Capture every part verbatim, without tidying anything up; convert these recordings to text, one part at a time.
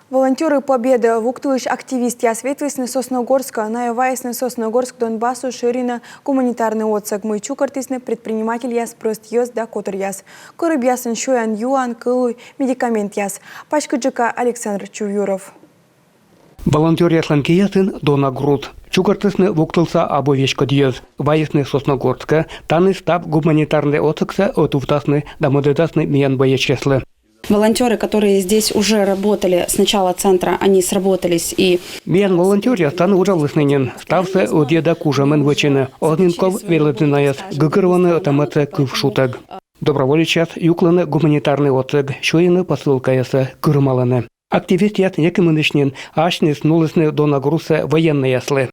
Волонтёры Победы вуктылысь активистъяс ветлісны Сосногорскӧ. Найӧ вайисны Сосногорск Донбассӧ шӧринӧ гуманитарнӧй отсӧг, мый чукӧртісны предпринимательяс, прӧст йӧз да котыръяс. Кӧрыбъясын сёян-юан, кӧлуй, медикаментъяс. Паськыдджыка Александр Чувьюров. Волонтёръяслӧн киясын дона груз. Чукӧртісны вуктылса абу веськыд йӧз. Вайисны Сосногорскӧ, тані став гуманитарнӧй отсӧгсӧ ӧтувтасны да мӧдӧдасны миян боечьяслы. Волонтеры, которые здесь уже работали с начала центра, они сработались и Миян волонтёръяс тані уджалісны нин, ставсӧ ӧдйӧ да кужӧмӧн вӧчӧны. Оз нин ков велӧдны найӧс, гӧгӧрвоӧны ӧта-мӧдсӧ кыв шутӧг. Доброволецъяс юклӧны гуманитарнӧй отсӧг, сёйӧны посылкаяссӧ, кырымалӧны. Активистъяс некымынысь нин асьныс нулісны дона грузсӧ военнӧйяслы.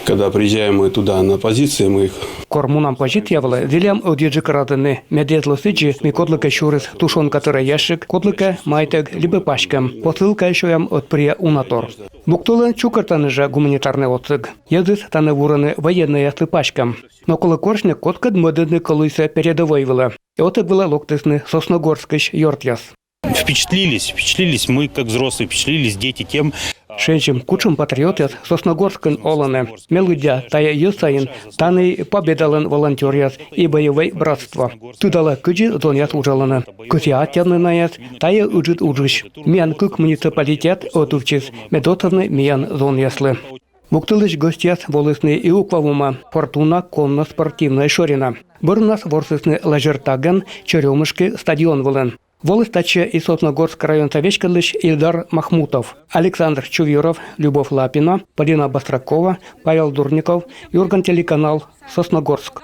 Когда приезжаем мы туда на позиции, мы их Кор мунам позиция вылӧ, зілям ӧдйӧджык радӧны, мед эз ло сідзи, мый кодлыкӧ сюрис тушёнка тыра ящик, кодлыкӧ майтӧг либӧ паськӧм. Посылкаӧ сёям ӧтпырйӧ уна тор. Вуктылын чукӧртӧны жӧ гуманитарнӧй отсӧг. Йӧзыс тані вурӧны военнӧйяслы паськӧм. Но колӧ корсьны, кодкӧд мӧдӧдны кӧлуйсӧ передӧвӧй вылӧ. Ӧтӧг вылӧ локтісны Сосногорскысь ёртъяс. Впечатлились, впечатлились мы, как взрослые, впечатлились дети тем. Шензьӧм, кутшӧм патриотъяс Сосногорскын олӧны. Ме лыддя тайӧ йӧз сайын, тані Победалӧн волонтёръяс и боевӧй братство. Тыдалӧ, кыдзи зонъяс уджалӧны. Кӧсъя аттьӧавны найӧс, тайӧ ыджыд уджысь. Миян кык муниципалитет ӧтувтчис, мед отсавны миян зонъяслы. Вуктылысь гӧсьтъяс волісны и Уква-Вума «Фортуна» конно-спортивнӧй шӧринӧ. Бӧрыннас ворсісны лазертагӧн «Черёмушки» стадион вылын. Воліс татчӧ и Сосногорск районса веськӧдлысь Ильдар Махмутов. Александр Чувьюров, Любовь Лапина, Полина Бастракова, Павел Дурников, «Юрган» телеканал, Сосногорск.